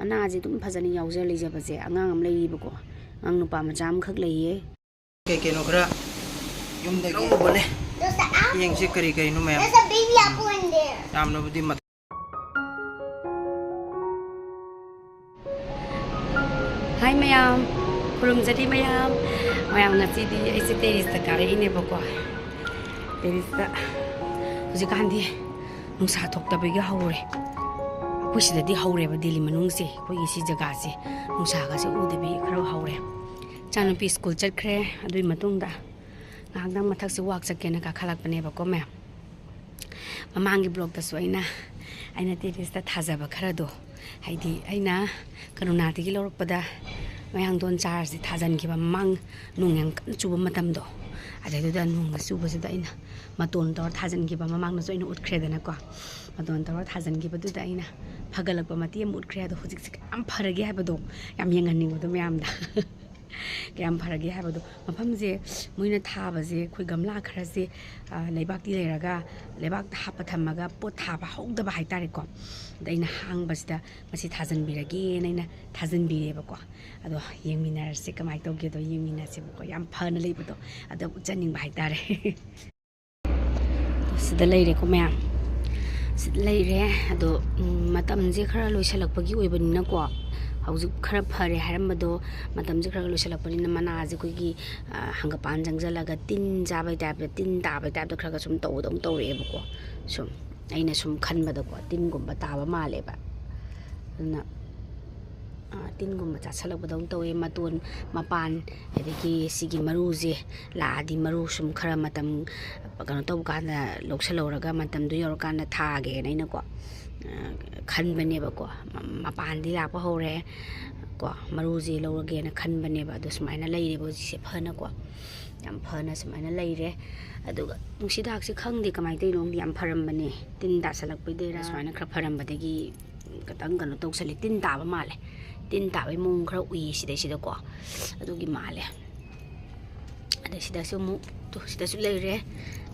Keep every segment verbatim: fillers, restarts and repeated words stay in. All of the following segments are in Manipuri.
ꯃꯅꯥꯁꯦ ꯑꯗꯨꯝ ꯐꯖꯅ ꯌꯥꯎꯖ ꯂꯩꯖꯕꯁꯦ꯫ ꯑꯉꯥꯡ ꯑꯃ ꯂꯩꯔꯤꯕꯀꯣ, ꯑꯉꯥꯡ ꯅꯨꯄꯥ ꯃꯆꯥ ꯑꯃꯈꯛ ꯂꯩꯌꯦ꯫ ꯀꯩ ꯀꯩꯅꯣ ꯈꯔ ꯌꯨꯝꯗꯒꯤ ꯂꯧꯔꯨꯕꯅꯦ꯫ ꯌꯦꯡꯁꯦ ꯀꯔꯤ ꯀꯩꯅꯣ ꯃꯌꯥꯝ꯫ There's a baby apple in there. ꯌꯥꯝꯅꯕꯨꯗꯤ ꯃꯊ- ꯍꯥꯏ ꯃꯌꯥꯝ, ꯈꯨꯔꯨꯝꯖꯔꯤ ꯃꯌꯥꯝ꯫ ꯃꯌꯥꯝ, ꯉꯁꯤꯗꯤ ꯑꯩꯁꯦ ꯇꯦꯔꯤꯁꯇ ꯀꯥꯔꯛꯏꯅꯦꯕꯀꯣ꯫ ꯇꯦꯔꯤꯁꯇ ꯍꯧꯖꯤꯛꯀꯥꯟꯗꯤ ꯅꯨꯡꯁꯥ ꯊꯣꯛꯇꯕꯒꯤ ꯍꯧꯔꯦ꯫ ꯑꯩꯈꯣꯏ ꯁꯤꯗꯗꯤ ꯍꯧꯔꯦꯕ, ꯗꯦꯜꯂꯤ ꯃꯅꯨꯡꯁꯦ, ꯑꯩꯈꯣꯏꯒꯤ ꯁꯤ ꯖꯒꯥꯁꯦ ꯅꯨꯡꯁꯥꯒꯁꯦ ꯎꯗꯕꯤ ꯈꯔ ꯍꯧꯔꯦ꯫ ꯏꯆꯥꯅꯨꯄꯤ ꯁ꯭ꯀꯨꯜ ꯆꯠꯈ꯭ꯔꯦ꯫ ꯑꯗꯨꯒꯤ ꯃꯇꯨꯡꯗ ꯉꯥꯏꯍꯥꯛꯇꯪ ꯃꯊꯛꯁꯦ ꯋꯥꯛ ꯆꯠꯀꯦꯅ ꯀꯥꯈꯠꯂꯛꯄꯅꯦꯕꯀꯣ ꯃꯌꯥꯝ꯫ ꯃꯃꯥꯡꯒꯤ ꯕ꯭ꯂꯣꯛꯇꯁꯨ ꯑꯩꯅ ꯑꯩꯅ ꯇꯦꯔꯤꯁꯇ ꯊꯥꯖꯕ ꯈꯔꯗꯣ, ꯍꯥꯏꯗꯤ ꯑꯩꯅ ꯀꯔꯨꯅꯥꯗꯒꯤ ꯂꯧꯔꯛꯄꯗ ꯃꯌꯥꯡꯗꯣꯟ ꯆꯥꯔꯁꯦ ꯊꯥꯖꯤꯟꯈꯤꯕ, ꯃꯃꯥꯡ ꯅꯣꯡ ꯌꯥꯝ ꯀꯟꯅ ꯆꯨꯕ ꯃꯇꯝꯗꯣ, ꯑꯗꯨꯗꯩꯗꯨꯗ ꯅꯣꯡꯅ ꯆꯨꯕꯁꯤꯗ ꯑꯩꯅ ꯃꯇꯣꯟ ꯇꯧꯔ ꯊꯥꯖꯤꯟꯈꯤꯕ, ꯃꯃꯥꯡꯗꯁꯨ ꯑꯩꯅ ꯎꯠꯈ꯭ꯔꯦꯗꯅꯀꯣ꯫ ꯃꯇꯣꯟ ꯇꯧꯔ ꯊꯥꯖꯤꯟꯈꯤꯕꯗꯨꯗ ꯑꯩꯅ ꯐꯒꯠꯂꯛꯄ ꯃꯇꯦꯛ ꯑꯃ ꯎꯠꯈ꯭ꯔꯦ꯫ ꯑꯗꯣ ꯍꯧꯖꯤꯛꯁꯦ ꯀꯌꯥꯝ ꯐꯔꯒꯦ ꯍꯥꯏꯕꯗꯣ ꯌꯥꯝ ꯌꯦꯡꯍꯟꯅꯤꯡꯕꯗꯣ ꯃꯌꯥꯝꯗ꯫ ꯀꯌꯥꯝ ꯐꯔꯒꯦ ꯍꯥꯏꯕꯗꯣ꯫ ꯃꯐꯝꯁꯦ ꯃꯣꯏꯅ ꯊꯥꯕꯁꯦ ꯑꯩꯈꯣꯏ ꯒꯝꯂꯥ ꯈꯔꯁꯦ, ꯑ, ꯂꯩꯕꯥꯛꯇꯤ ꯂꯩꯔꯒ ꯂꯩꯕꯥꯛꯇ ꯍꯥꯞꯄ ꯊꯝꯃꯒ ꯄꯣꯠ ꯊꯥꯕ ꯍꯧꯗꯕ ꯍꯥꯏꯇꯥꯔꯦꯀꯣ꯫ ꯑꯗ ꯑꯩꯅ ꯍꯥꯡꯕꯁꯤꯗ ꯃꯁꯤ ꯊꯥꯖꯤꯟꯕꯤꯔꯒꯦꯅ ꯑꯩꯅ ꯊꯥꯖꯤꯟꯕꯤꯔꯦꯕꯀꯣ꯫ ꯑꯗꯣ ꯌꯦꯡꯃꯤꯟꯅꯔꯁꯤ ꯀꯃꯥꯏꯅ ꯇꯧꯒꯦꯗꯣ ꯌꯦꯡꯃꯤꯟꯅꯁꯦꯕꯀꯣ꯫ ꯌꯥꯝ ꯐꯅ ꯂꯩꯕꯗꯣ ꯑꯗ ꯎꯠꯆꯅꯤꯡꯕ ꯍꯥꯏꯇꯥꯔꯦ꯫ ꯁꯤꯗ ꯂꯩꯔꯦꯀꯣ ꯃꯌꯥꯝ, ꯁꯤꯗ ꯂꯩꯔꯦ꯫ ꯑꯗꯣ ꯎꯝ, ꯃꯇꯝꯁꯦ ꯈꯔ ꯂꯣꯏꯁꯤꯜꯂꯛꯄꯒꯤ ꯑꯣꯏꯕꯅꯤꯅꯀꯣ, ꯍꯧꯖꯤꯛ ꯈꯔ ꯐꯔꯦ ꯍꯥꯏꯔꯝꯕꯗꯣ, ꯃꯇꯝꯁꯦ ꯈꯔ ꯂꯣꯏꯁꯤꯜꯂꯛꯄꯅꯤꯅ ꯃꯅꯥꯁꯦ ꯑꯩꯈꯣꯏꯒꯤ, ꯑ, ꯍꯪꯒꯄꯥꯟ ꯆꯪꯁꯤꯜꯂꯒ ꯇꯤꯟ ꯆꯥꯕꯩ ꯇꯥꯏꯞꯇ, ꯇꯤꯟ ꯇꯥꯕꯩ ꯇꯥꯏꯞꯇ ꯈꯔ ꯈꯔ ꯁꯨꯝ ꯇꯧꯕꯗꯧꯅ ꯇꯧꯔꯛꯑꯦꯕꯀꯣ꯫ ꯁꯨꯝ ꯑꯩꯅ ꯁꯨꯝ ꯈꯟꯕꯗꯀꯣ, ꯇꯤꯟꯒꯨꯝꯕ ꯇꯥꯕ ꯃꯥꯜꯂꯦꯕ꯫ ꯑꯗꯨꯅ, ꯑ, ꯇꯤꯟꯒꯨꯝꯕ ꯆꯥꯁꯜꯂꯛꯄꯗꯧꯅ ꯇꯧꯋꯦ꯫ ꯃꯇꯣꯟ, ꯃꯄꯥꯟ, ꯑꯗꯒꯤ ꯁꯤꯒꯤ ꯃꯔꯨꯁꯦ ꯂꯥꯛꯑꯗꯤ, ꯃꯔꯨ ꯁꯨꯝ ꯈꯔ ꯃꯇꯝ ꯀꯩꯅꯣ ꯇꯧꯕ ꯀꯥꯟꯗ ꯂꯧꯁꯜꯍꯧꯔꯒ ꯃꯇꯝꯗꯣ ꯌꯧꯔꯀꯥꯟꯗ ꯊꯥꯒꯦꯅ ꯑꯩꯅꯀꯣ, ꯑ, ꯈꯟꯕꯅꯦꯕꯀꯣ꯫ ꯃ-, ꯃꯄꯥꯟꯗꯤ ꯂꯥꯛꯄ ꯍꯧꯔꯦ ꯀꯣ, ꯃꯔꯨꯁꯦ ꯂꯧꯔꯒꯦꯅ ꯈꯟꯕꯅꯦꯕ꯫ ꯑꯗꯣ ꯁꯨꯃꯥꯏꯅ ꯂꯩꯔꯦꯕ ꯍꯧꯖꯤꯛꯁꯦ ꯐꯅꯀꯣ, ꯌꯥꯝ ꯐꯅ ꯁꯨꯃꯥꯏꯅ ꯂꯩꯔꯦ꯫ ꯑꯗꯨꯒ ꯅꯨꯡꯁꯤꯗꯥꯛꯁꯦ ꯈꯪꯗꯦ ꯀꯃꯥꯏꯅ ꯇꯧꯔꯤꯅꯣ ꯈꯪꯗꯦ, ꯌꯥꯝ ꯐꯔꯝꯕꯅꯦ꯫ ꯇꯤꯟ ꯇꯥꯁꯜꯂꯛꯄꯩꯗꯩꯔꯥ ꯁꯨꯃꯥꯏꯅ ꯈꯔ ꯐꯔꯝꯕꯗꯒꯤ ꯈꯤꯇꯪ ꯀꯩꯅꯣ ꯇꯧꯁꯜꯂꯤ꯫ ꯇꯤꯟ ꯇꯥꯕ ꯃꯥꯜꯂꯦ, ꯇꯤꯟ ꯇꯥꯕꯩ ꯃꯑꯣꯡ ꯈꯔ ꯎꯏꯌꯦ ꯁꯤꯗꯩꯁꯤꯗꯀꯣ, ꯑꯗꯨꯒꯤ ꯃꯥꯜꯂꯦ꯫ ꯑꯗꯩ ꯁꯤꯗꯁꯨ ꯑꯃꯨꯛ, ꯇꯨ, ꯁꯤꯗꯁꯨ ꯂꯩꯔꯦ꯫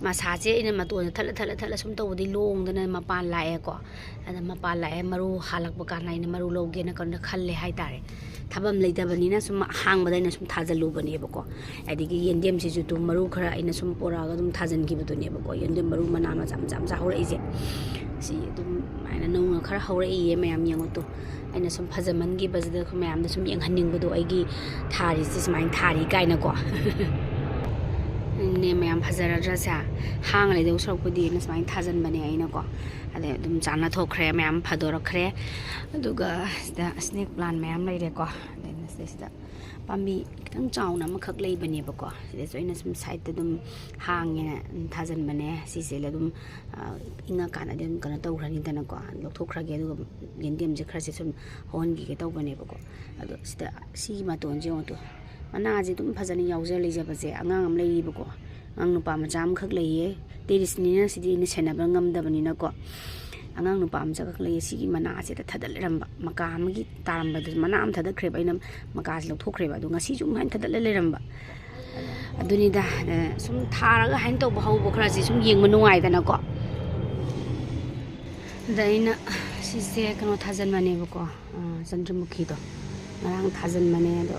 ꯃꯁꯥꯁꯦ ꯑꯩꯅ ꯃꯇꯣꯟꯗ ꯊꯠꯂ ꯊꯠꯂ ꯊꯠꯂ ꯁꯨꯝ ꯇꯧꯕꯗꯤ ꯂꯣꯡꯗꯅ ꯃꯄꯥꯟ ꯂꯥꯛꯑꯦꯀꯣ꯫ ꯑꯗ ꯃꯄꯥꯟ ꯂꯥꯛꯑꯦ, ꯃꯔꯨ ꯍꯥꯜꯂꯛꯄ ꯀꯥꯟꯗ ꯑꯩꯅ ꯃꯔꯨ ꯂꯧꯒꯦꯅ ꯀꯩꯅꯣ ꯈꯜꯂꯦ ꯍꯥꯏꯇꯥꯔꯦ꯫ ꯊꯐꯝ ꯂꯩꯇꯕꯅꯤꯅ ꯁꯨꯝ ꯑꯍꯥꯡꯕꯗ ꯑꯩꯅ ꯁꯨꯝ ꯊꯥꯖꯤꯜꯂꯨꯕꯅꯦꯕꯀꯣ꯫ ꯑꯗꯒꯤ ꯌꯦꯟꯗꯦꯝꯁꯤꯁꯨ ꯑꯗꯨꯝ ꯃꯔꯨ ꯈꯔ ꯑꯩꯅ ꯁꯨꯝ ꯄꯣꯔꯛꯑꯒ ꯑꯗꯨꯝ ꯊꯥꯖꯤꯟꯈꯤꯕꯗꯨꯅꯦꯕꯀꯣ꯫ ꯌꯦꯟꯗꯦꯝ ꯃꯔꯨ ꯃꯅꯥ ꯃꯆꯥ ꯃꯆꯥ ꯃꯆꯥ ꯍꯧꯔꯛꯏꯁꯦ, ꯁꯤ ꯑꯗꯨꯝ ꯑꯗꯨꯃꯥꯏꯅ ꯅꯧꯅ ꯈꯔ ꯍꯧꯔꯛꯏꯌꯦ꯫ ꯃꯌꯥꯝ ꯌꯦꯡꯉꯣ ꯇꯨ, ꯑꯩꯅ ꯁꯨꯝ ꯐꯖꯃꯟꯈꯤꯕꯁꯤꯗ ꯑꯩꯈꯣꯏ ꯃꯌꯥꯝꯗ ꯁꯨꯝ ꯌꯦꯡꯍꯟꯅꯤꯡꯕꯗꯣ, ꯑꯩꯒꯤ ꯊꯥꯔꯤꯁꯦ ꯁꯨꯃꯥꯏꯅ ꯊꯥꯔꯤ ꯀꯥꯏꯅꯀꯣ꯫ ꯅꯦ ꯃꯌꯥꯝ, ꯐꯖꯔꯗ꯭ꯔꯁꯦ? ꯍꯥꯡꯉ ꯂꯩꯗꯧ ꯁꯔꯨꯛꯄꯨꯗꯤ ꯑꯩꯅ ꯁꯨꯃꯥꯏꯅ ꯊꯥꯖꯤꯟꯕꯅꯦ ꯑꯩꯅꯀꯣ꯫ ꯑꯗꯩ ꯑꯗꯨꯝ ꯆꯥꯅ ꯊꯣꯛꯈ꯭ꯔꯦ, ꯃꯌꯥꯝ ꯐꯗꯣꯔꯛꯈ꯭ꯔꯦ꯫ ꯑꯗꯨꯒ ꯁꯤꯗ ꯁ꯭ꯅꯦꯛ ꯄ꯭ꯂꯥꯟ ꯃꯌꯥꯝ ꯂꯩꯔꯦꯀꯣ꯫ ꯑꯗꯩ ꯁꯤꯗꯩꯁꯤꯗ ꯄꯥꯝꯕꯤ ꯈꯤꯇꯪ ꯆꯥꯎꯅ ꯑꯃꯈꯛ ꯂꯩꯕꯅꯦꯕꯀꯣ꯫ ꯁꯤꯗꯁꯨ ꯑꯩꯅ ꯁꯨꯝ ꯁꯥꯏꯠꯇ ꯑꯗꯨꯝ ꯍꯥꯡꯉꯦꯅ ꯊꯥꯖꯤꯟꯕꯅꯦ꯫ ꯁꯤꯁꯦ ꯑꯗꯨꯝ, ꯑ, ꯏꯪꯉꯀꯥꯟꯗꯗꯤ ꯑꯗꯨꯝ ꯀꯩꯅꯣ ꯇꯧꯈ꯭ꯔꯅꯤꯗꯅꯀꯣ, ꯂꯧꯊꯣꯛꯈ꯭ꯔꯒꯦ꯫ ꯑꯗꯨꯒ ꯌꯦꯟꯗꯦꯝꯁꯦ ꯈꯔꯁꯦ ꯁꯨꯝ ꯍꯧꯍꯟꯈꯤꯒꯦ ꯇꯧꯕꯅꯦꯕꯀꯣ꯫ ꯑꯗꯣ ꯁꯤꯗ ꯁꯤꯒꯤ ꯃꯇꯣꯟꯁꯦ ꯌꯦꯡꯉꯣ ꯇꯨ, ꯃꯅꯥꯁꯦ ꯑꯗꯨꯝ ꯐꯖꯅ ꯌꯥꯎꯖ ꯂꯩꯖꯕꯁꯦ꯫ ꯑꯉꯥꯡ ꯑꯃ ꯂꯩꯔꯤꯕꯀꯣ, ꯑꯉꯥꯡ ꯅꯨꯄꯥ ꯃꯆꯥ ꯑꯃꯈꯛ ꯂꯩꯌꯦ꯫ ꯇꯦꯔꯤꯁꯅꯤꯅ ꯁꯤꯗꯤ ꯑꯩꯅ ꯁꯦꯟꯅꯕ ꯉꯝꯗꯕꯅꯤꯅꯀꯣ꯫ ꯑꯉꯥꯡ ꯅꯨꯄꯥ ꯑꯃꯈꯛ ꯂꯩꯌꯦ, ꯁꯤꯒꯤ ꯃꯅꯥꯁꯦ ꯍꯦꯛꯇ ꯊꯗꯠ ꯂꯩꯔꯝꯕ꯫ ꯃꯀꯥ ꯑꯃꯒꯤ ꯇꯥꯔꯝꯕꯗꯨꯁꯨ ꯃꯅꯥ ꯑꯃ ꯊꯗꯠꯈ꯭ꯔꯦꯕ, ꯑꯩꯅ ꯃꯀꯥꯁꯦ ꯂꯧꯊꯣꯛꯈ꯭ꯔꯦꯕ꯫ ꯑꯗꯣ ꯉꯁꯤꯁꯨ ꯑꯃꯨꯛ ꯍꯥꯏꯅ ꯊꯗꯠꯂ ꯂꯩꯔꯝꯕ꯫ ꯑꯗꯨꯅꯤꯗ, ꯑ, ꯁꯨꯝ ꯊꯥꯔꯒ ꯍꯥꯏꯅ ꯇꯧꯕ ꯍꯧꯕ ꯈꯔꯁꯦ ꯁꯨꯝ ꯌꯦꯡꯕ ꯅꯨꯡꯉꯥꯏꯗꯅꯀꯣ꯫ ꯑꯗ ꯑꯩꯅ ꯁꯤꯁꯦ ꯀꯩꯅꯣ ꯊꯥꯖꯤꯟꯕꯅꯦꯕꯀꯣ, ꯑ, ꯆꯟꯗ꯭ꯔꯃꯨꯈꯤꯗꯣ ꯉꯔꯥꯡ ꯊꯥꯖꯤꯟꯕꯅꯦ꯫ ꯑꯗꯣ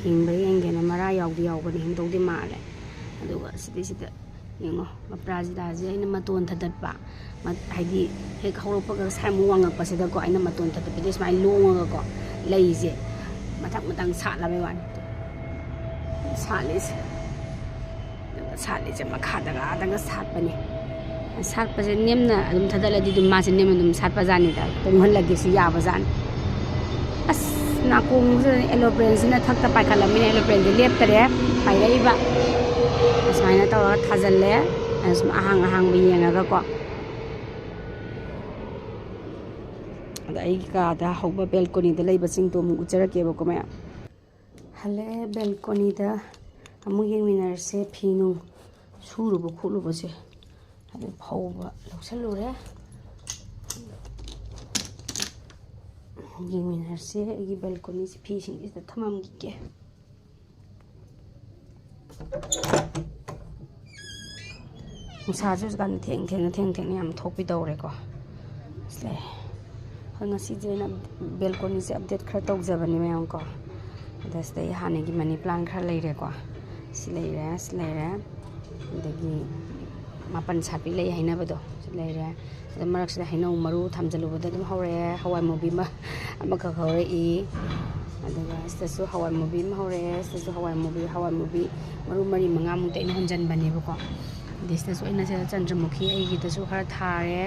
ꯍꯤꯡꯕ꯭ꯔꯥ ꯌꯦꯡꯒꯦꯅ, ꯃꯔꯥ ꯌꯥꯎꯗꯤ ꯌꯥꯎꯕꯅꯦ, ꯍꯤꯡꯗꯧꯗꯤ ꯃꯥꯜꯂꯦ꯫ ꯑꯗꯨꯒ ꯁꯤꯗꯩꯁꯤꯗ ꯌꯦꯡꯉꯣ, ꯑꯄꯔꯥꯖꯤꯇꯥꯁꯦ ꯑꯩꯅ ꯃꯇꯣꯟ ꯊꯗꯠꯄ, ꯃꯠ-, ꯍꯥꯏꯗꯤ ꯍꯦꯛ ꯍꯧꯔꯛꯄꯒ ꯁꯥꯏꯃꯨꯛ ꯋꯥꯡꯉꯛꯄꯁꯤꯗꯀꯣ, ꯑꯩꯅ ꯃꯇꯣꯟ ꯊꯗꯠꯄꯗꯤ ꯁꯨꯃꯥꯏꯅ ꯂꯣꯡꯉꯒꯀꯣ, ꯂꯩꯁꯦ ꯃꯊꯪ ꯃꯊꯪ ꯁꯥꯠꯂꯕꯩ ꯋꯥꯅꯤ꯫ ꯁꯥꯠꯂꯤꯁꯦ, ꯑꯗꯨꯒ ꯁꯥꯠꯂꯤꯁꯦ ꯃꯈꯥꯗꯒ ꯑꯥꯗꯒ ꯁꯥꯠꯄꯅꯦ꯫ ꯁꯥꯠꯄꯁꯦ ꯅꯦꯝꯅ ꯑꯗꯨꯝ ꯊꯥꯗꯠꯂꯗꯤ ꯑꯗꯨꯝ ꯃꯥꯁꯦ ꯅꯦꯝꯅ ꯑꯗꯨꯝ ꯁꯥꯠꯄꯖꯥꯠꯅꯤꯗ, ꯇꯣꯡꯍꯜꯂꯒꯦꯁꯨ ꯌꯥꯕꯖꯥꯠꯅꯤ꯫ ꯑꯁ, ꯅꯥꯀꯣꯡꯁꯤꯗ ꯑꯦꯂꯣꯄ꯭ꯔꯦꯟꯁꯤꯅ ꯊꯛꯇ ꯄꯥꯏꯈꯠꯂꯝꯃꯤꯅ, ꯑꯦꯂꯣꯄ꯭ꯔꯦꯟꯗꯤ ꯂꯦꯞꯇꯔꯦ, ꯄꯥꯏꯔꯛꯏꯕ꯫ ꯑꯁꯨꯃꯥꯏꯅ ꯇꯧꯔꯒ ꯊꯥꯖꯤꯜꯂꯦ꯫ ꯑꯗ ꯁꯨꯝ ꯑꯍꯥꯡ ꯑꯍꯥꯡꯕ ꯌꯦꯡꯉꯒꯀꯣ꯫ ꯑꯗ ꯑꯩꯒꯤ ꯀꯥꯗ ꯍꯧꯕ ꯕꯦꯜꯀꯣꯅꯤꯗ ꯂꯩꯕꯁꯤꯡꯗꯣ ꯑꯃꯨꯛ ꯎꯠꯆꯔꯛꯀꯦꯕꯀꯣ ꯃꯌꯥꯝ꯫ ꯍꯜꯂꯛꯑꯦ ꯕꯦꯜꯀꯣꯅꯤꯗ, ꯑꯃꯨꯛ ꯌꯦꯡꯃꯤꯟꯅꯔꯁꯦ꯫ ꯐꯤ ꯅꯨꯡ ꯁꯨꯔꯨꯕ ꯈꯣꯠꯂꯨꯕꯁꯦ ꯑꯗꯨ ꯐꯧꯕ ꯂꯧꯁꯜꯂꯨꯔꯦ꯫ ꯌꯦꯡꯃꯤꯟꯅꯔꯁꯦ꯫ ꯑꯩꯒꯤ ꯕꯦꯜꯀꯣꯅꯤꯁꯦ ꯐꯤꯁꯤꯡꯁꯤꯗ ꯊꯝꯃꯝꯈꯤꯒꯦ꯫ ꯅꯨꯡꯁꯥꯁꯦ ꯍꯧꯖꯤꯛꯀꯥꯟ ꯊꯦꯡ ꯊꯦꯡꯅ ꯊꯦꯡ ꯊꯦꯡꯅ ꯌꯥꯝ ꯊꯣꯛꯄꯤꯗꯧꯔꯦꯀꯣ꯫ ꯁꯤꯗ ꯍꯣꯏ, ꯉꯁꯤꯁꯦ ꯑꯩꯅ ꯕꯦꯜꯀꯣꯅꯤꯁꯦ ꯑꯞꯗꯦꯠ ꯈꯔ ꯇꯧꯖꯕꯅꯤ ꯃꯌꯥꯝ ꯀꯣ꯫ ꯑꯗ ꯁꯤꯗ ꯑꯩ ꯍꯥꯟꯅꯒꯤ ꯃꯅꯤ ꯄ꯭ꯂꯥꯟ ꯈꯔ ꯂꯩꯔꯦꯀꯣ꯫ ꯁꯤ ꯂꯩꯔꯦ, ꯁꯤ ꯂꯩꯔꯦ꯫ ꯑꯗꯒꯤ ꯃꯥꯄꯟ ꯁꯥꯠꯄꯤ ꯂꯩ ꯍꯥꯏꯅꯕꯗꯣ ꯁꯤ ꯂꯩꯔꯦ꯫ ꯑꯗ ꯃꯔꯛꯁꯤꯗ ꯍꯩꯅꯧ ꯃꯔꯨ ꯊꯝꯖꯤꯜꯂꯨꯕꯗ ꯑꯗꯨꯝ ꯍꯧꯔꯛꯑꯦ꯫ ꯍꯋꯥꯏ ꯃꯨꯕꯤ ꯑꯃ, ꯑꯃꯈꯛ ꯍꯧꯔꯛꯏ꯫ ꯑꯗꯨꯒ ꯁꯤꯗꯁꯨ ꯍꯋꯥꯏ ꯃꯨꯕꯤ ꯑꯃ ꯍꯧꯔꯛꯑꯦ꯫ ꯁꯤꯗꯁꯨ ꯍꯋꯥꯏ ꯃꯨꯕꯤ, ꯍꯋꯥꯏ ꯃꯨꯕꯤ ꯃꯔꯨ ꯃꯔꯤ ꯃꯉꯥꯃꯨꯛꯇ ꯑꯩꯅ ꯍꯨꯟꯖꯟꯕꯅꯦꯕꯀꯣ꯫ ꯑꯗꯩ ꯁꯤꯗꯁꯨ ꯑꯩꯅ ꯁꯤꯗ ꯆꯟꯗ꯭ꯔꯃꯨꯈꯤ ꯑꯩꯒꯤꯗꯁꯨ ꯈꯔ ꯊꯥꯔꯦ꯫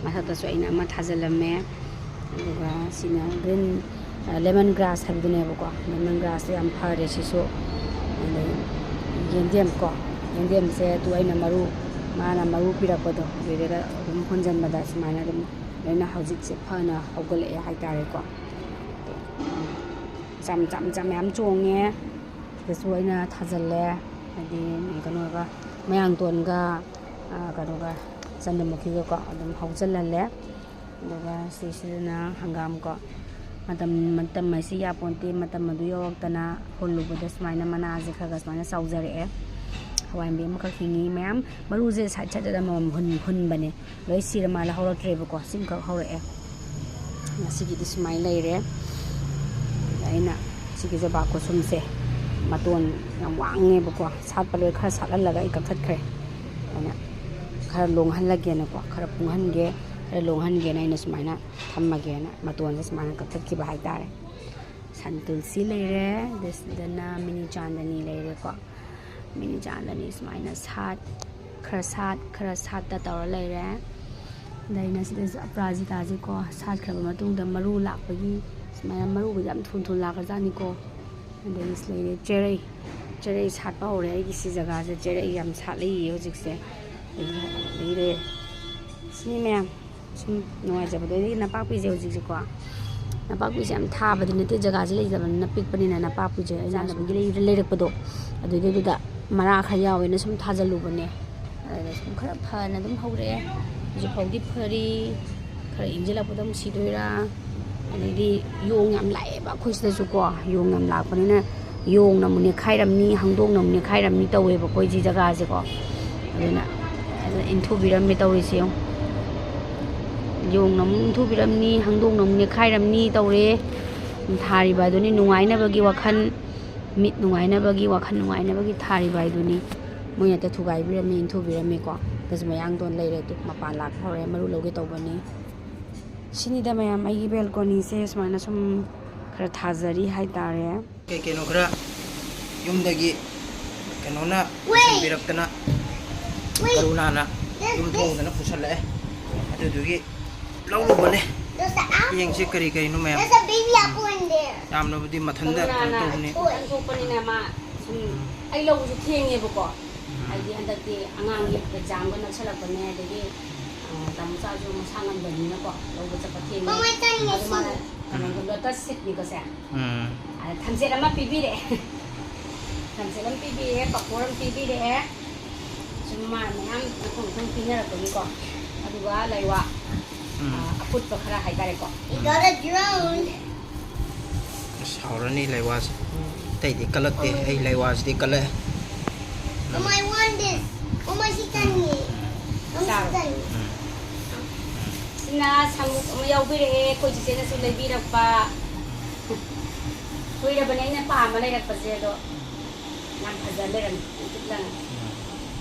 ꯃꯊꯛꯇꯁꯨ ꯑꯩꯅ ꯑꯃ ꯊꯥꯖꯤꯜꯂꯝꯃꯦ꯫ ꯑꯗꯨꯒ ꯁꯤꯅ ꯒ꯭ꯔꯤꯟ, ꯑ, ꯂꯦꯃꯟ ꯒ꯭ꯔꯥꯁ ꯍꯥꯏꯕꯗꯨꯅꯦꯕꯀꯣ꯫ ꯂꯦꯃꯟ ꯒ꯭ꯔꯥꯁꯇꯣ ꯌꯥꯝ ꯐꯔꯦ ꯁꯤꯁꯨ꯫ ꯑꯗꯩ ꯌꯦꯟꯗꯦꯝ ꯀꯣ, ꯌꯦꯟꯗꯦꯝꯁꯦ ꯑꯗꯨ ꯑꯩꯅ ꯃꯔꯨ, ꯃꯥꯅ ꯃꯔꯨ ꯄꯤꯔꯛꯄꯗꯣ ꯑꯗꯨꯗꯒ ꯑꯗꯨꯝ ꯍꯣꯟꯖꯟꯕꯗ ꯁꯨꯃꯥꯏꯅ ꯑꯗꯨꯝ ꯂꯣꯏꯅ ꯍꯧꯖꯤꯛꯁꯦ ꯐꯅ ꯍꯧꯒꯠꯂꯛꯑꯦ ꯍꯥꯏꯇꯥꯔꯦꯀꯣ꯫ ꯃꯆꯥ ꯃꯆꯥ ꯃꯆꯥ ꯃꯌꯥꯝ ꯆꯣꯡꯉꯦ꯫ ꯁꯤꯗꯁꯨ ꯑꯩꯅ ꯊꯥꯖꯤꯜꯂꯦ꯫ ꯍꯥꯏꯗꯤ ꯀꯩꯅꯣꯒ, ꯃꯌꯥꯡꯇꯣꯟꯒ, ꯑ, ꯀꯩꯅꯣꯒ, ꯆꯟꯗ꯭ꯔꯃꯨꯈꯤꯒꯀꯣ ꯑꯗꯨꯝ ꯍꯧꯖꯤꯜꯍꯜꯂꯦ꯫ ꯑꯗꯨꯒ ꯁꯤꯁꯤꯅ ꯍꯪꯒꯥꯝ ꯀꯣ꯫ ꯃꯇꯝ, ꯃꯇꯝ ꯍꯥꯏꯁꯤ ꯌꯥꯄꯣꯟꯇꯦ꯫ ꯃꯇꯝ ꯑꯗꯨ ꯌꯧꯔꯛꯇꯅ ꯍꯨꯜꯂꯨꯕꯗ ꯁꯨꯃꯥꯏꯅ ꯃꯅꯥꯁꯦ ꯈꯔ ꯈꯔ ꯁꯨꯃꯥꯏꯅ ꯆꯥꯎꯖꯔꯛꯑꯦ꯫ ꯍꯋꯥꯏ ꯃꯨꯕꯤ ꯑꯃꯈꯛ ꯍꯤꯡꯉꯤ꯫ ꯃꯌꯥꯝ ꯃꯔꯨꯁꯦ ꯁꯥꯏꯠ ꯁꯥꯏꯠꯇ ꯑꯃꯃꯝ ꯍꯨꯟ-, ꯍꯨꯟꯕꯅꯦ꯫ ꯂꯣꯏ ꯁꯤꯔ ꯃꯥꯜꯂꯦ, ꯍꯧꯔꯛꯇ꯭ꯔꯦꯕꯀꯣ꯫ ꯁꯤꯃꯈꯛ ꯍꯧꯔꯛꯑꯦ꯫ ꯉꯁꯤꯒꯤꯗꯤ ꯁꯨꯃꯥꯏꯅ ꯂꯩꯔꯦ꯫ ꯑꯗ ꯑꯩꯅ ꯁꯤꯒꯤ ꯖꯣꯕꯥ ꯈꯨꯁꯨꯝꯁꯦ ꯃꯇꯣꯟ ꯌꯥꯝ ꯋꯥꯡꯉꯦꯕꯀꯣ꯫ ꯁꯥꯠꯄ ꯂꯣꯏ ꯈꯔ ꯁꯥꯠꯍꯜꯂꯒ ꯑꯩ ꯀꯛꯊꯠꯈ꯭ꯔꯦ꯫ ꯑꯩꯅ ꯈꯔ ꯂꯣꯡꯍꯜꯂꯒꯦꯅꯀꯣ, ꯈꯔ ꯄꯨꯡꯍꯟꯒꯦ, ꯈꯔ ꯂꯣꯡꯍꯟꯒꯦꯅ ꯑꯩꯅ ꯁꯨꯃꯥꯏꯅ ꯊꯝꯃꯒꯦꯅ ꯃꯇꯣꯟꯁꯦ ꯁꯨꯃꯥꯏꯅ ꯀꯛꯊꯠꯈꯤꯕ ꯍꯥꯏꯇꯥꯔꯦ꯫ ꯁꯟ ꯇꯨꯜꯁꯤ ꯂꯩꯔꯦ꯫ ꯑꯗꯩ ꯁꯤꯗꯅ ꯃꯤꯅꯤ ꯆꯥꯟꯗꯅꯤ ꯂꯩꯔꯦꯀꯣ꯫ ꯃꯤꯅꯤ ꯆꯥꯟꯗꯅꯤ ꯁꯨꯃꯥꯏꯅ ꯁꯥꯠ, ꯈꯔ ꯁꯥꯠ, ꯈꯔ ꯁꯥꯠꯇ ꯇꯧꯔ ꯂꯩꯔꯦ꯫ ꯑꯗ ꯑꯩꯅ ꯁꯤꯗꯁꯨ ꯑꯄꯔꯥꯖꯤꯇꯥꯁꯦꯀꯣ ꯁꯥꯠꯈ꯭ꯔꯕ ꯃꯇꯨꯡꯗ ꯃꯔꯨ ꯂꯥꯛꯄꯒꯤ ꯁꯨꯃꯥꯏꯅ ꯃꯔꯨꯒ ꯌꯥꯝ ꯊꯨꯅ ꯊꯨꯅ ꯂꯥꯛꯈ꯭ꯔꯖꯥꯠꯅꯤꯀꯣ꯫ ꯑꯗꯒꯤ ꯁꯤ ꯂꯩꯔꯦ ꯆꯦꯔꯩ꯫ ꯆꯦꯔꯩ ꯁꯥꯠꯄ ꯍꯧꯔꯦ ꯑꯩꯒꯤ ꯁꯤ ꯖꯒꯥꯁꯦ꯫ ꯆꯦꯔꯩ ꯌꯥꯝ ꯁꯥꯠꯂꯤꯌꯦ ꯍꯧꯖꯤꯛꯁꯦ꯫ ꯑꯗꯒꯤ ꯂꯩꯔꯦ ꯁꯤꯅꯤ ꯃꯌꯥꯝ꯫ ꯁꯨꯝ ꯅꯨꯡꯉꯥꯏꯖꯕꯗꯣ꯫ ꯑꯗꯒꯤ ꯅꯄꯥꯛꯄꯤꯁꯦ ꯍꯧꯖꯤꯛꯁꯦꯀꯣ, ꯅꯄꯥꯛꯄꯤꯁꯦ ꯌꯥꯝ ꯊꯥꯕꯗꯤ ꯅꯠꯇꯦ, ꯖꯒꯥꯁꯦ ꯂꯩꯇꯕꯅꯤꯅ, ꯄꯤꯛꯄꯅꯤꯅ ꯅꯄꯥꯛꯄꯤꯁꯦ ꯑꯩꯅ ꯆꯥꯅꯕꯒꯤ ꯂꯩ-, ꯂꯩꯔꯛꯄꯗꯣ, ꯑꯗꯨꯗꯩꯗꯨꯗ ꯃꯔꯥ ꯈꯔ ꯌꯥꯎꯋꯦꯅ ꯁꯨꯝ ꯊꯥꯖꯤꯜꯂꯨꯕꯅꯦ꯫ ꯑꯗꯨꯗ ꯁꯨꯝ ꯈꯔ ꯐꯅ ꯑꯗꯨꯝ ꯍꯧꯔꯛꯑꯦ꯫ ꯍꯧꯖꯤꯛ ꯐꯥꯎꯗꯤ ꯐꯔꯤ꯫ ꯈꯔ ꯏꯪꯁꯤꯜꯂꯛꯄꯗ ꯑꯃꯨꯛ ꯁꯤꯗꯣꯏꯔꯥ? ꯑꯗꯩꯗꯤ ꯌꯣꯡ ꯌꯥꯝ ꯂꯥꯛꯑꯦꯕ ꯑꯩꯈꯣꯏ ꯁꯤꯗꯁꯨꯀꯣ꯫ ꯌꯣꯡ ꯌꯥꯝ ꯂꯥꯛꯄꯅꯤꯅ ꯌꯣꯡꯅ ꯑꯃꯨꯛ ꯅꯦꯠꯈꯥꯏꯔꯝꯅꯤ, ꯍꯪꯗꯣꯡꯅ ꯑꯃꯨꯛ ꯅꯦꯠꯈꯥꯏꯔꯝꯅꯤ ꯇꯧꯋꯦꯕ ꯑꯩꯈꯣꯏ ꯁꯤ ꯖꯒꯥꯁꯦꯀꯣ꯫ ꯑꯗꯨꯅ ꯏꯟꯊꯨꯕꯤꯔꯝꯃꯦ ꯇꯧꯔꯤꯁꯦ ꯌꯦꯡꯉꯨ꯫ ꯌꯣꯡꯅ ꯑꯃꯨꯛ ꯏꯟꯊꯨꯕꯤꯔꯝꯅꯤ, ꯍꯪꯗꯣꯡꯅ ꯑꯃꯨꯛ ꯅꯦꯠꯈꯥꯏꯔꯝꯅꯤ ꯇꯧꯔꯦ꯫ ꯊꯥꯔꯤꯕ ꯑꯗꯨꯅꯤ ꯅꯨꯡꯉꯥꯏꯅꯕꯒꯤ ꯋꯥꯈꯜ, ꯃꯤꯠ ꯅꯨꯡꯉꯥꯏꯅꯕꯒꯤ, ꯋꯥꯈꯜ ꯅꯨꯡꯉꯥꯏꯅꯕꯒꯤ ꯊꯥꯔꯤꯕ ꯍꯥꯏꯗꯨꯅꯤ꯫ ꯃꯣꯏꯅ ꯍꯦꯛꯇ ꯊꯨꯒꯥꯏꯕꯤꯔꯝꯃꯤ, ꯏꯟꯊꯨꯕꯤꯔꯝꯃꯤꯀꯣ꯫ ꯑꯗꯨꯁꯨ ꯃꯌꯥꯡꯗꯣꯟ ꯂꯩꯔꯦ ꯑꯗꯨ, ꯃꯄꯥꯟ ꯂꯥꯛꯄ ꯍꯧꯔꯦ, ꯃꯔꯨ ꯂꯧꯒꯦ ꯇꯧꯕꯅꯤ꯫ ꯁꯤꯅꯤꯗ ꯃꯌꯥꯝ, ꯑꯩꯒꯤ ꯕꯦꯜꯀꯣꯅꯤꯁꯦ ꯁꯨꯃꯥꯏꯅ ꯁꯨꯝ ꯈꯔ ꯊꯥꯖꯔꯤ ꯍꯥꯏꯇꯥꯔꯦ꯫ ꯀꯩ ꯀꯩꯅꯣ ꯈꯔ ꯌꯨꯝꯗꯒꯤ ꯀꯩꯅꯣꯅ ꯄꯨꯁꯤꯟꯕꯤꯔꯛꯇꯅ, ꯀꯔꯨꯅꯥꯅ ꯌꯨꯝ ꯊꯣꯡꯗꯅ ꯄꯨꯁꯜꯂꯛꯑꯦ꯫ ꯑꯗꯨꯗꯨꯒꯤ ꯂꯧꯔꯨꯕꯅꯦ꯫ ꯌꯦꯡꯁꯤ ꯀꯔꯤ ꯀꯔꯤꯅꯣ ꯃꯌꯥꯝ꯫ ꯌꯥꯝꯅꯕꯨꯗꯤ ꯃꯊꯟꯇ ꯀꯩꯅꯣ ꯇꯧꯕꯅꯤ꯫ ꯀꯔꯨꯅꯥꯅ ꯄꯣꯠ ꯊꯣꯛꯄꯅꯤꯅ ꯃꯥ ꯁꯨꯝ ꯑꯩ ꯂꯧꯕꯁꯨ ꯊꯦꯡꯉꯦꯕꯀꯣ꯫ ꯎꯝ꯫ ꯍꯥꯏꯗꯤ ꯍꯟꯗꯛꯇꯤ ꯑꯉꯥꯡꯒꯤ ꯑꯦꯛꯖꯥꯝꯒ ꯅꯛꯁꯜꯂꯛꯄꯅꯦ, ꯑꯗꯒꯤ, ꯑ, ꯇꯥꯃꯣꯆꯥꯁꯨ ꯃꯁꯥ ꯉꯝꯗꯕꯅꯤꯅꯀꯣ, ꯂꯧꯕ ꯆꯠꯄ ꯊꯦꯡꯉꯦ꯫ ꯃꯃꯥꯏ ꯆꯪꯉꯦ ꯑꯗꯨ ꯃꯥꯅ ꯁꯤ꯫ ꯀꯩꯅꯣꯗꯣ, ꯎꯝ꯫ ꯂꯣꯇꯁ ꯁꯤꯠꯅꯤꯀꯣ ꯁꯦ꯫ ꯎꯝ꯫ ꯑꯗ ꯊꯝꯆꯦꯠ ꯑꯃ ꯄꯤꯕꯤꯔꯛꯑꯦ꯫ ꯊꯝꯆꯦꯠ ꯑꯃ ꯄꯤꯕꯤꯔꯛꯑꯦ, ꯄꯥꯐꯣꯔ ꯑꯃ ꯄꯤꯕꯤꯔꯛꯑꯦ꯫ ꯁꯨꯝ ꯃꯥ ꯃꯌꯥꯝ ꯃꯊꯪ ꯃꯊꯪ ꯄꯤꯅꯔꯛꯄꯒꯤꯀꯣ꯫ ꯑꯗꯨꯒ ꯂꯩꯋꯥ, ꯎꯝ꯫ ꯑ, ꯑꯐꯨꯠꯄ ꯈꯔ ꯍꯥꯏꯇꯥꯔꯦꯀꯣ꯫ We got a drone. ꯑꯁ, ꯍꯥꯎꯔꯅꯤ ꯂꯩꯋꯥꯁꯦ꯫ ꯎꯝ꯫ ꯑꯇꯩꯗꯤ ꯀꯜꯂꯛꯇꯦ, ꯑꯩ ꯂꯩꯋꯥꯁꯤꯗꯤ ꯀꯜꯂꯛꯑꯦ꯫ ꯃꯃꯥ, I want this. ꯃꯃꯥ, ꯁꯤ ꯆꯥꯅꯤꯡꯉꯦ꯫ ꯃꯃꯥ, ꯁꯤ ꯆꯥꯔꯣ꯫ ꯆꯥꯅꯤꯡꯉꯦ꯫ ꯎꯝ꯫ ꯁꯤꯅ ꯁꯪꯒꯣꯝ ꯑꯃ ꯌꯥꯎꯕꯤꯔꯛꯑꯦ, ꯑꯩꯈꯣꯏ ꯆꯤꯆꯦꯅꯁꯨ ꯂꯩꯕꯤꯔꯛꯄ꯫ ꯀꯨꯏꯔꯕꯅꯦ ꯑꯩꯅ ꯄꯥꯝꯃ ꯂꯩꯔꯛꯄꯁꯦ, ꯑꯗꯣ ꯌꯥꯝ ꯐꯖ ꯂꯩꯔꯝꯃꯦ, ꯌꯥꯝ ꯊꯤꯠ ꯂꯪꯉꯦ꯫ ꯎꯝ꯫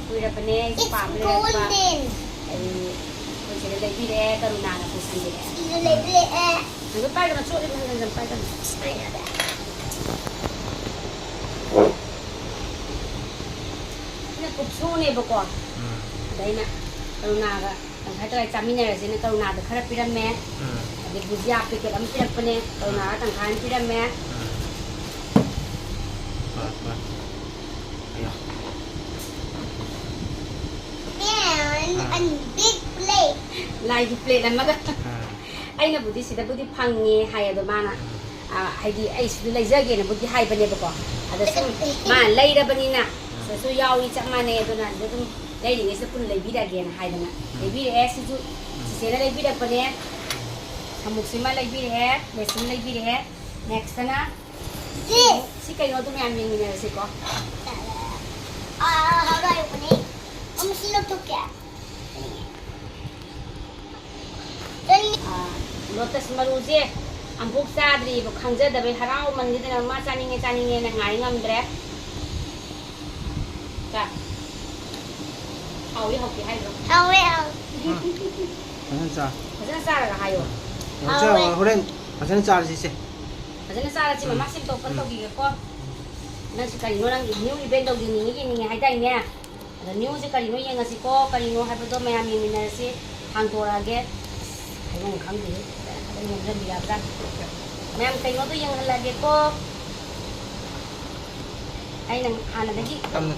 ꯀꯨꯏꯔꯕꯅꯦ ꯑꯩꯁꯨ ꯄꯥꯝꯃ ꯂꯩꯔꯛꯄ꯫ It's golden. ꯑꯩ ꯑꯩꯈꯣꯏ ꯆꯦꯅ ꯂꯩꯕꯤꯔꯛꯑꯦ, ꯀꯔꯨꯅꯥꯅ ꯄꯨꯁꯟꯕꯤꯔꯛꯑꯦ꯫ ꯁꯤꯁꯨ ꯂꯩꯕꯤꯔꯛꯑꯦ꯫ ꯑꯗꯨ ꯄꯥꯏꯒꯅꯨ, ꯆꯣꯠꯂꯤꯕ ꯍꯟꯖꯟ ꯍꯟꯖꯟ ꯄꯥꯏꯒꯅꯨ꯫ ꯁꯤꯅ ꯀꯨꯞꯁꯨꯅꯦꯕꯀꯣ꯫ ꯎꯝ꯫ ꯑꯗ ꯑꯩꯅ ꯀꯔꯨꯅꯥꯒ ꯇꯪꯈꯥꯏ ꯇꯪꯈꯥꯏ ꯆꯥꯃꯤꯟꯅꯔꯁꯦꯅ ꯀꯔꯨꯅꯥꯗ ꯈꯔ ꯄꯤꯔꯝꯃꯦ꯫ ꯎꯝ꯫ ꯑꯗꯩ ꯕꯨꯖꯤꯌꯥ ꯄꯦꯀꯦꯠ ꯑꯃ ꯄꯤꯔꯛꯄꯅꯦ, ꯀꯔꯨꯅꯥꯗ ꯇꯪꯈꯥꯏ ꯑꯃ ꯄꯤꯔꯝꯃꯦ꯫ ꯎꯝ꯫ ꯍꯣꯏ, ꯍꯣꯏ꯫ ꯑꯌꯥ꯫ And ah. A big plate. ꯂꯥꯏꯒꯤ ꯄ꯭ꯂꯦꯠ ꯑꯃꯒ꯫ ꯑꯥ꯫ ꯑꯩꯅꯕꯨꯗꯤ ꯁꯤꯗꯕꯨꯗꯤ ꯐꯪꯉꯦ ꯍꯥꯏ, ꯑꯗꯣ ꯃꯥꯅ, ꯎꯝ꯫ ꯑ, ꯍꯥꯏꯗꯤ ꯑꯩ ꯁꯤꯗ ꯂꯩꯖꯒꯦꯅꯕꯨꯗꯤ ꯍꯥꯏꯕꯅꯦꯕꯀꯣ꯫ ꯑꯗ ꯁꯨꯝ ꯃꯥꯅ ꯂꯩꯔꯕꯅꯤꯅ ꯎꯝ꯫ ꯁꯤꯗꯁꯨ ꯌꯥꯎꯏ ꯆꯞ ꯃꯥꯟꯅꯩ, ꯑꯗꯨꯅ ꯁꯤꯗ ꯑꯗꯨꯝ ꯂꯩꯔꯤꯉꯩꯁꯤꯗ ꯄꯨꯟꯅ ꯂꯩꯕꯤꯔꯒꯦꯅ ꯍꯥꯏꯗꯅ ꯎꯝ꯫ ꯂꯩꯕꯤꯔꯛꯑꯦ꯫ ꯁꯤꯁꯨ ꯎꯝ꯫ ꯆꯤꯆꯦꯅ ꯂꯩꯕꯤꯔꯛꯄꯅꯦ꯫ ꯁꯃꯨꯛꯁꯤꯃ ꯂꯩꯕꯤꯔꯛꯑꯦ, ꯂꯦꯁꯤꯃ ꯂꯩꯕꯤꯔꯛꯑꯦ꯫ Next ꯇꯅ ꯁꯤ ꯀꯩꯅꯣꯗꯣ ꯃꯌꯥꯝ ꯌꯦꯡꯃꯤꯟꯅꯔꯁꯤꯀꯣ꯫ ꯑꯥ, ꯍꯥꯏꯔꯣ, ꯍꯥꯏꯔꯣ, ꯍꯥꯏꯔꯣ꯫ ꯑꯃꯨꯛ ꯁꯤ ꯂꯧꯊꯣꯛꯀꯦ꯫ ꯑꯥ, ꯂꯣꯇꯁ ꯃꯔꯨꯁꯦ ꯑꯃꯨꯛ ꯆꯥꯗ꯭ꯔꯤꯕ, ꯈꯪꯖꯗꯕꯩ ꯍꯔꯥꯎꯃꯟꯈꯤꯗꯅ ꯃꯥ ꯆꯥꯅꯤꯡꯉꯦ ꯆꯥꯅꯤꯡꯉꯦꯅ ꯉꯥꯏ ꯉꯝꯗ꯭ꯔꯦ꯫ ꯆꯥ꯫ ꯍꯥꯎꯏ ꯍꯥꯎꯇꯦ ꯍꯥꯏꯗ꯭ꯔꯣ? ꯍꯥꯎꯋꯦ, ꯍꯥꯎꯋꯦ꯫ ꯐꯖꯅ ꯆꯥ꯫ ꯐꯖꯅ ꯆꯥꯔꯒ ꯍꯥꯏꯌꯣ꯫ ꯐꯖꯅ ꯆꯥ, ꯍꯥꯎꯋꯦ꯫ ꯍꯣꯔꯦꯟ ꯐꯖꯅ ꯆꯥꯔꯁꯤ ꯏꯆꯦ꯫ ꯐꯖꯅ ꯆꯥꯔꯁꯤ, ꯎꯝ꯫ ꯃꯃꯥ ꯁꯦꯝꯗꯣꯛꯄꯅ ꯎꯝ꯫ ꯇꯧꯕꯤꯒꯦꯀꯣ꯫ ꯅꯪꯁꯨ ꯀꯔꯤꯅꯣ, ꯅꯪ new event ꯇꯧꯅꯤꯡꯉꯤ, ꯌꯦꯡꯅꯤꯡꯉꯤ ꯍꯥꯏꯗꯥꯏꯅꯦ? ꯑꯗꯣ newꯁꯦ ꯀꯔꯤꯅꯣ ꯌꯦꯡꯉꯁꯤꯀꯣ, ꯀꯔꯤꯅꯣ ꯍꯥꯏꯕꯗꯣ ꯃꯌꯥꯝ ꯌꯦꯡꯃꯤꯟꯅꯔꯁꯤ꯫ ꯍꯥꯡꯗꯣꯔꯛꯑꯒꯦ꯫ ꯑꯁ, ꯍꯥꯏꯐꯝ ꯈꯪꯗꯦꯍꯦ꯫ ꯐꯖꯅ ꯌꯣꯝꯁꯤꯟꯕꯤꯔꯕꯖꯥꯠꯅꯤ꯫ ꯃꯌꯥꯝ ꯀꯩꯅꯣꯗꯣ ꯌꯦꯡꯍꯜꯂꯒꯦꯀꯣ꯫ ꯑꯩꯅ ꯍꯥꯟꯅꯗꯒꯤ ꯌꯥꯝꯅ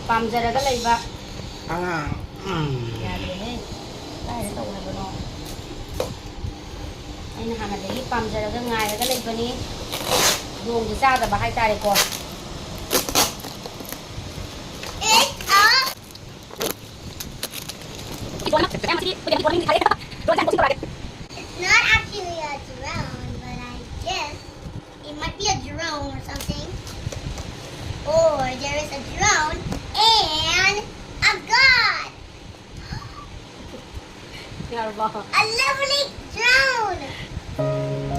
ꯄꯥꯝꯖꯔꯒ ꯂꯩꯕ꯫ ꯑꯉꯥꯡ, ꯎꯝ꯫ ꯌꯥꯗ꯭ꯔꯦꯍꯦ꯫ ꯀꯥꯏꯗ ꯇꯧ ꯍꯥꯏꯕꯅꯣ? ꯑꯩꯅ ꯍꯥꯟꯅꯗꯒꯤ ꯄꯥꯝꯖꯔꯒ ꯉꯥꯏꯔꯒ ꯂꯩꯕꯅꯤ꯫ ꯌꯣꯡꯁꯦ ꯆꯥꯗꯕ ꯍꯥꯏꯇꯥꯔꯦꯀꯣ꯫ It's not actually a drone, but I guess it might be a drone or something. Or there is a drone and a gun. ꯌꯥꯔꯕꯣ? A lovely drone.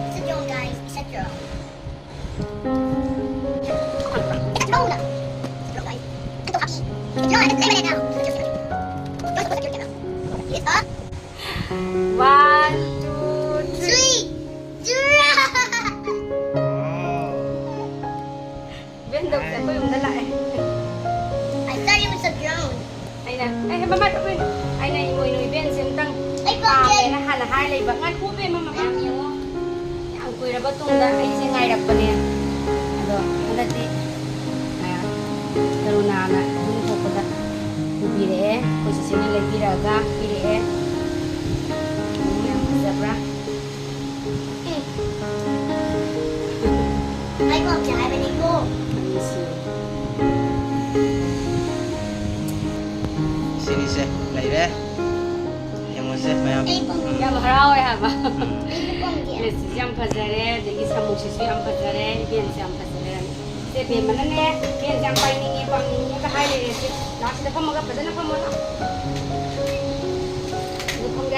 It's a drone, guys. It's a drone. It's a drone. It's a drone, guys. It's a drone. I'm gonna play with it now. Don't put your camera. It's up. One, two, three. Three. Drone. Wow. Window ꯁꯦ ꯑꯩꯈꯣꯏ ꯌꯨꯝꯗ ꯂꯥꯛꯑꯦ꯫ I thought it was a drone. ꯑꯩꯅ, "ꯑꯦ, ꯃꯃꯥ, ꯑꯩꯈꯣꯏ," ꯑꯩꯅ ꯏꯃꯣꯏꯅꯨ ꯏꯕꯦꯟꯁꯦ ꯑꯝꯇꯪ ꯑꯩ ꯄꯥꯝꯃꯦ꯫ ꯄꯥꯝꯃꯦꯅ ꯍꯥꯟꯅ ꯍꯥꯏ ꯂꯩꯕ꯫ ꯉꯥꯏꯈꯣ ꯏꯕꯦꯝꯃ, ꯃꯌꯥꯝ ꯌꯦꯡꯉꯣ꯫ ꯌꯥꯝ ꯀꯨꯏꯔꯕ ꯇꯨꯡꯗ ꯑꯩꯁꯦ ꯉꯥꯏꯔꯛꯄꯅꯦ꯫ ꯑꯗꯣ ꯍꯟꯗꯛꯇꯤ, ꯑ, ꯀꯔꯨꯅꯥꯅ ꯌꯨꯝ ꯊꯣꯛꯄꯗ ꯄꯨꯕꯤꯔꯛꯑꯦ꯫ ꯑꯩꯈꯣꯏ ꯆꯦꯆꯦꯅ ꯂꯩꯕꯤꯔꯛꯑꯒ ꯄꯤꯔꯛꯑꯦ꯫ ꯌꯥꯝ ꯐꯖꯕ꯭ꯔꯥ? ꯑꯩ ꯄꯥꯝꯗꯦ ꯍꯥꯏꯕꯅꯤꯀꯣ꯫ ꯅꯨꯡꯁꯤ꯫ ꯁꯤꯅꯤꯁꯦ ꯂꯩꯔꯦ꯫ ꯌꯦꯡꯉꯨꯁꯦ ꯃꯌꯥꯝ꯫ ꯑꯩ ꯄꯥꯝꯗꯦ꯫ ꯎꯝ꯫ ꯌꯥꯝ ꯍꯔꯥꯎꯋꯦ ꯍꯥꯏꯕ꯫ ꯎꯝ꯫ ꯑꯩꯁꯨ ꯄꯥꯝꯗꯦ꯫ ꯂꯦꯁꯤꯁꯨ ꯌꯥꯝ ꯐꯖꯔꯦ, ꯑꯗꯒꯤ ꯁꯥꯃꯨꯁꯤꯁꯨ ꯌꯥꯝ ꯐꯖꯔꯦ, ꯏꯕꯦꯟꯁꯨ ꯌꯥꯝ ꯐꯖꯔꯦ꯫ ꯁꯦ ꯕꯦꯝꯃꯅꯅꯦ, ꯕꯦꯝꯁꯦ ꯌꯥꯝ ꯄꯥꯏꯅꯤꯡꯉꯦ, ꯄꯥꯝꯅꯤꯡꯉꯦꯒ ꯍꯥꯏ ꯂꯩꯔꯦ꯫ ꯁꯦ, ꯂꯥꯛꯁꯤꯗ ꯐꯝꯃꯒ ꯐꯖꯅ ꯐꯝꯃꯣ, ꯂꯥꯛ꯫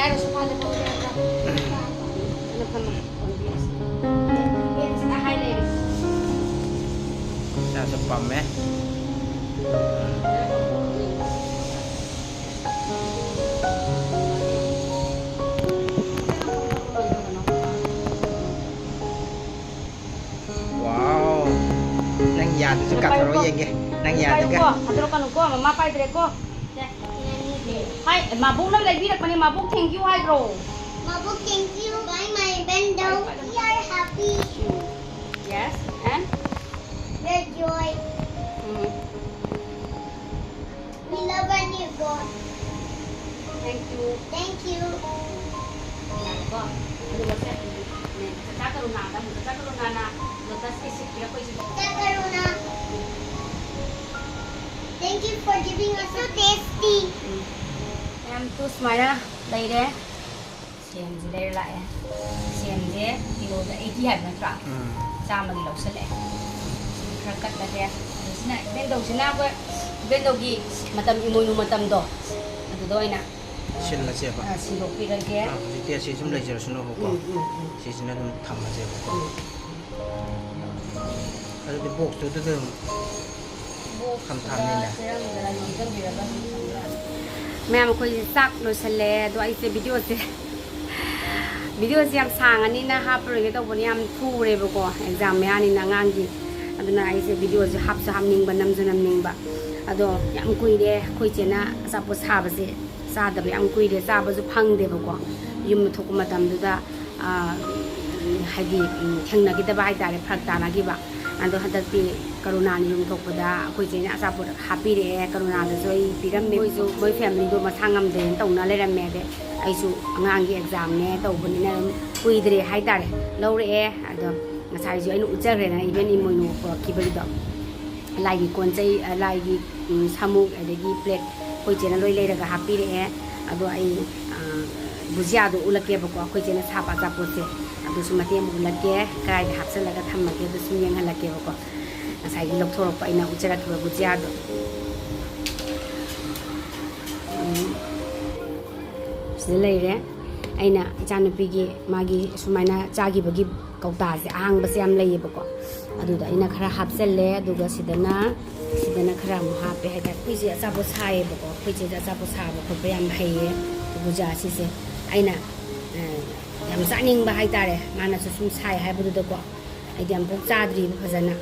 ꯍꯥꯏꯔꯣ, ꯁꯣꯐꯥꯗ ꯐꯝꯒꯦ ꯍꯥꯏꯕ꯭ꯔꯣ? ꯐꯝꯃꯣ, ꯐꯝꯃꯣ꯫ ꯁꯤꯗ ꯍꯥꯏ ꯂꯩꯔꯦ꯫ ꯏꯁꯥꯁꯨ ꯄꯥꯝꯃꯦ꯫ Wow! ꯅꯪ ꯌꯥꯗꯨꯁꯨ ꯀꯥꯊꯣꯔꯛꯑꯣ ꯌꯦꯡꯒꯦ꯫ ꯅꯪ ꯌꯥꯗꯨꯒ꯫ ꯄꯥꯏꯌꯨꯀꯣ, ꯊꯥꯗꯣꯔꯛꯀꯅꯨꯀꯣ, ꯃꯃꯥ ꯄꯥꯏꯗ꯭ꯔꯦꯀꯣ꯫ ꯁꯦ꯫ ꯍꯥꯏ, ꯃꯥꯕꯣꯛꯅ ꯂꯩꯕꯤꯔꯛꯄꯅꯦ, ꯃꯥꯕꯣꯛ thank you ꯍꯥꯏꯈ꯭ꯔꯣ꯫ Mabu, thank you. Bye, my bendo. We are happy. Yes, and? We're joy. Um. We love our new God. Thank you. Thank you. ꯌꯥꯔꯦꯀꯣ? ꯑꯗꯨꯒ ꯁꯦ, ꯆꯆꯥ ꯀꯔꯨꯅꯥꯗ ꯑꯃꯨꯛ, ꯆꯆꯥ ꯀꯔꯨꯅꯥꯅ lotus ꯀꯤ seed ꯄꯤꯔꯛꯄꯩꯁꯤꯕꯣ꯫ ꯆꯆꯥ ꯀꯔꯨꯅꯥ, thank you for giving us so tasty. ꯎꯝ꯫ ꯃꯌꯥꯝ ꯇꯨ ꯁꯨꯃꯥꯏꯅ ꯂꯩꯔꯦ꯫ ꯁꯦꯝꯁꯦ ꯂꯩꯔ ꯂꯥꯛꯑꯦ꯫ ꯁꯦꯝꯁꯦ ꯀꯤꯂꯣꯗ eighty ꯍꯥꯏꯕ ꯅꯠꯇ꯭ꯔꯥ? ꯎꯝ꯫ ꯆꯥꯝꯃꯒꯤ ꯂꯧꯁꯜꯂꯛꯑꯦ꯫ ꯁꯤ ꯈꯔ ꯀꯠꯂꯒꯦ꯫ ꯑꯗ ꯁꯤꯅ ꯏꯕꯦꯟꯗꯧꯁꯤꯅ ꯑꯩꯈꯣꯏ ꯏꯕꯦꯟꯗꯧꯒꯤ ꯃꯇꯝ, ꯏꯃꯣꯏꯅꯨ ꯃꯇꯝꯗꯣ, ꯑꯗꯨꯗ ꯑꯣꯏꯅ, ꯁꯤꯜꯂꯁꯦꯕ꯫ ꯑ, ꯁꯤꯟꯗꯣꯛꯄꯤꯔꯒꯦ꯫ ꯑ, ꯍꯧꯖꯤꯛꯇꯤ ꯑꯁꯤ ꯁꯨꯝ ꯂꯩꯖꯔꯁꯅꯨꯕꯀꯣ꯫ ꯎꯝ, ꯎꯝ, ꯎꯝ꯫ ꯁꯤꯁꯤꯅ ꯑꯗꯨꯝ ꯊꯝꯃꯁꯦꯕꯀꯣ꯫ ꯎꯝ꯫ ꯑꯗꯨꯗꯤ box ꯇꯨꯗ ꯑꯗꯨꯝ ꯊꯝ ꯊꯝꯅꯤꯅꯦ꯫ ꯃꯌꯥꯝ, ꯑꯩꯈꯣꯏꯁꯦ ꯆꯥꯛ ꯂꯣꯏꯁꯜꯂꯦ꯫ ꯑꯗꯣ ꯑꯩꯁꯦ video ꯁꯦ, video ꯁꯦ ꯌꯥꯝ ꯁꯥꯡꯉꯅꯤꯅ ꯍꯥꯞꯄꯔꯣꯏꯒꯦ ꯇꯧꯕꯅꯤ, ꯌꯥꯝ ꯊꯨꯔꯦꯕꯀꯣ exam ꯃꯌꯥꯅꯤꯅ ꯑꯉꯥꯡꯒꯤ꯫ ꯑꯗꯨꯅ ꯑꯩꯁꯦ video ꯁꯦ ꯍꯥꯞꯁꯨ ꯍꯥꯞꯅꯤꯡꯕ, ꯅꯝꯁꯨ ꯅꯝꯅꯤꯡꯕ꯫ ꯑꯗꯣ ꯌꯥꯝ ꯀꯨꯏꯔꯦ ꯑꯩꯈꯣꯏ ꯆꯦꯅ ꯑꯆꯥꯄꯣꯠ ꯁꯥꯕꯁꯦ ꯆꯥꯗꯕ ꯌꯥꯝ ꯀꯨꯏꯔꯦ, ꯆꯥꯕꯁꯨ ꯐꯪꯗꯦꯕꯀꯣ꯫ ꯌꯨꯝꯗ ꯊꯣꯛꯄ ꯃꯇꯝꯗꯨꯗ, ꯑ, ꯍꯥꯏꯗꯤ, ꯎꯝ, ꯊꯦꯡꯅꯈꯤꯗꯕ ꯍꯥꯏꯇꯥꯔꯦ, ꯐꯔꯛ ꯇꯥꯅꯈꯤꯕ꯫ ꯑꯗꯣ ꯍꯟꯗꯛꯇꯤ ꯀꯔꯨꯅꯥꯅ ꯌꯨꯝ ꯊꯣꯛꯄꯗ ꯑꯩꯈꯣꯏ ꯆꯦꯅ ꯑꯆꯥꯄꯣꯠ ꯍꯥꯞꯄꯤꯔꯛꯑꯦ, ꯀꯔꯨꯅꯥꯗꯁꯨ ꯑꯩ ꯄꯤꯔꯝꯃꯦ꯫ ꯃꯣꯏꯁꯨ ꯃꯣꯏ family ꯗꯣ ꯃꯁꯥ ꯉꯝꯗꯦꯅ ꯇꯧꯅ ꯂꯩꯔꯝꯃꯦ꯫ ꯑꯗꯩ ꯑꯩꯁꯨ ꯑꯉꯥꯡꯒꯤ exam ꯅꯦ ꯇꯧꯕꯅꯤꯅ ꯑꯗꯨꯝ ꯀꯨꯏꯗ꯭ꯔꯦ ꯍꯥꯏꯇꯥꯔꯦ, ꯂꯧꯔꯛꯑꯦ꯫ ꯑꯗꯣ ꯉꯁꯥꯏꯁꯨ ꯑꯩꯅ ꯎꯠꯆꯈ꯭ꯔꯦꯗꯅ, ꯏꯕꯦꯟ ꯏꯃꯣꯏꯅꯨ ꯄꯨꯔꯛꯈꯤꯕꯒꯤꯗꯣ꯫ ꯂꯥꯏꯒꯤ ꯀꯣꯟ ꯆꯩ, ꯑ, ꯂꯥꯏꯒꯤ, ꯎꯝ, ꯁꯥꯃꯨꯛ, ꯑꯗꯒꯤ plate ꯑꯩꯈꯣꯏ ꯆꯦꯅ ꯂꯣꯏ ꯂꯩꯔꯒ ꯍꯥꯞꯄꯤꯔꯛꯑꯦ꯫ ꯑꯗꯣ ꯑꯩ, ꯑ, ꯕꯨꯖꯤꯌꯥꯗꯣ ꯎꯠꯂꯛꯀꯦꯕꯀꯣ, ꯑꯩꯈꯣꯏ ꯆꯦꯅ ꯁꯥꯕ ꯑꯆꯥꯄꯣꯠꯁꯦ꯫ ꯑꯗꯨꯁꯨ ꯃꯇꯦꯛ ꯑꯃ ꯎꯠꯂꯛꯀꯦ, ꯀꯗꯥꯏꯗ ꯍꯥꯞꯆꯜꯂꯒ ꯊꯝꯃꯒꯦ ꯑꯗꯨ ꯁꯨꯝ ꯌꯦꯡꯍꯜꯂꯛꯀꯦꯕꯀꯣ꯫ ꯉꯁꯥꯏꯒꯤ ꯂꯧꯊꯣꯔꯛꯄ ꯑꯩꯅ ꯎꯠꯆꯔꯛꯈꯤꯕ ꯕꯨꯖꯤꯌꯥꯗꯣ꯫ ꯎꯝ꯫ ꯁꯤꯗ ꯂꯩꯔꯦ꯫ ꯑꯩꯅ ꯏꯆꯥꯅꯨꯄꯤꯒꯤ ꯃꯥꯒꯤ ꯁꯨꯃꯥꯏꯅ ꯆꯥꯈꯤꯕꯒꯤ ꯀꯧꯇꯥꯁꯦ ꯑꯍꯥꯡꯕꯁꯦ ꯌꯥꯝ ꯂꯩꯌꯦꯕꯀꯣ꯫ ꯑꯗꯨꯗ ꯑꯩꯅ ꯈꯔ ꯍꯥꯞꯆꯜꯂꯦ꯫ ꯑꯗꯨꯒ ꯁꯤꯗꯅ, ꯁꯤꯗꯅ ꯈꯔ ꯑꯃꯨꯛ ꯍꯥꯞꯄꯦ ꯍꯥꯏꯇꯥꯔꯦ꯫ ꯑꯩꯈꯣꯏꯁꯦ ꯑꯆꯥꯄꯣꯠ ꯁꯥꯏꯌꯦꯕꯀꯣ꯫ ꯑꯩꯈꯣꯏ ꯆꯦꯁꯦ ꯑꯆꯥꯄꯣꯠ ꯁꯥꯕ ꯈꯣꯠꯄ ꯌꯥꯝ ꯍꯩꯌꯦ꯫ ꯒꯨꯖꯥꯁꯤꯁꯦ ꯑꯩꯅ, ꯑ, ꯌꯥꯝ ꯆꯥꯅꯤꯡꯕ ꯍꯥꯏꯇꯥꯔꯦ꯫ ꯃꯥꯅꯁꯨ ꯁꯨꯝ ꯁꯥꯏ ꯍꯥꯏꯕꯗꯨꯗꯀꯣ꯫ ꯑꯩꯗꯤ ꯑꯃꯨꯛꯐꯥꯎ ꯆꯥꯗ꯭ꯔꯤꯕ ꯐꯖꯅ꯫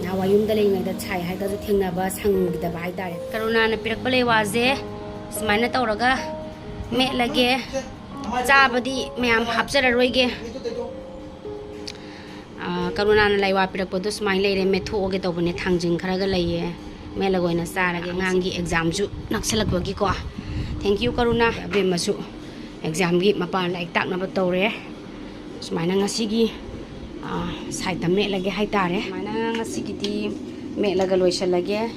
ꯅꯍꯥꯟꯋꯥꯏ ꯌꯨꯝꯗ ꯂꯩꯔꯤꯉꯩꯗ ꯁꯥꯏ ꯍꯥꯏꯔꯒꯁꯨ ꯊꯦꯡꯅꯕ ꯁꯪꯈꯤꯗꯕ ꯍꯥꯏꯇꯥꯔꯦ꯫ ꯀꯔꯨꯅꯥꯅ ꯄꯤꯔꯛꯄ ꯂꯩꯋꯥꯁꯦ ꯁꯨꯃꯥꯏꯅ ꯇꯧꯔꯒ ꯃꯦꯠꯂꯒꯦ꯫ ꯆꯥꯕꯗꯤ ꯃꯌꯥꯝ ꯍꯥꯞꯆꯔꯔꯣꯏꯒꯦ꯫ ꯑꯥ, ꯀꯔꯨꯅꯥꯅ ꯂꯩꯋꯥ ꯄꯤꯔꯛꯄꯗꯣ ꯁꯨꯃꯥꯏꯅ ꯂꯩꯔꯦ꯫ ꯃꯦꯠꯊꯣꯛꯑꯒꯦ ꯇꯧꯕꯅꯦ, ꯊꯥꯡꯖꯤꯡ ꯈꯔꯒ ꯂꯩꯌꯦ꯫ ꯃꯦꯠꯂꯒ ꯑꯣꯏꯅ ꯆꯥꯔꯒꯦ꯫ ꯑꯉꯥꯡꯒꯤ ꯑꯦꯛꯖꯥꯝꯁꯨ ꯅꯛꯁꯜꯂꯛꯄꯒꯤꯀꯣ꯫ Thank you, ꯀꯔꯨꯅꯥ꯫ ꯑꯕꯦꯝꯃꯁꯨ ꯑꯦꯛꯖꯥꯝꯒꯤ ꯃꯄꯥꯟ ꯂꯥꯏꯔꯤꯛ ꯇꯥꯛꯅꯕ ꯇꯧꯔꯦ꯫ ꯁꯨꯃꯥꯏꯅ ꯉꯁꯤꯒꯤ, ꯑꯥ, ꯁꯥꯏꯠꯇ ꯃꯦꯠꯂꯒꯦ ꯍꯥꯏꯇꯥꯔꯦ꯫ ꯁꯨꯃꯥꯏꯅ ꯉꯁꯤꯒꯤꯗꯤ ꯃꯦꯠꯂꯒ ꯂꯣꯏꯁꯤꯜꯂꯒꯦ꯫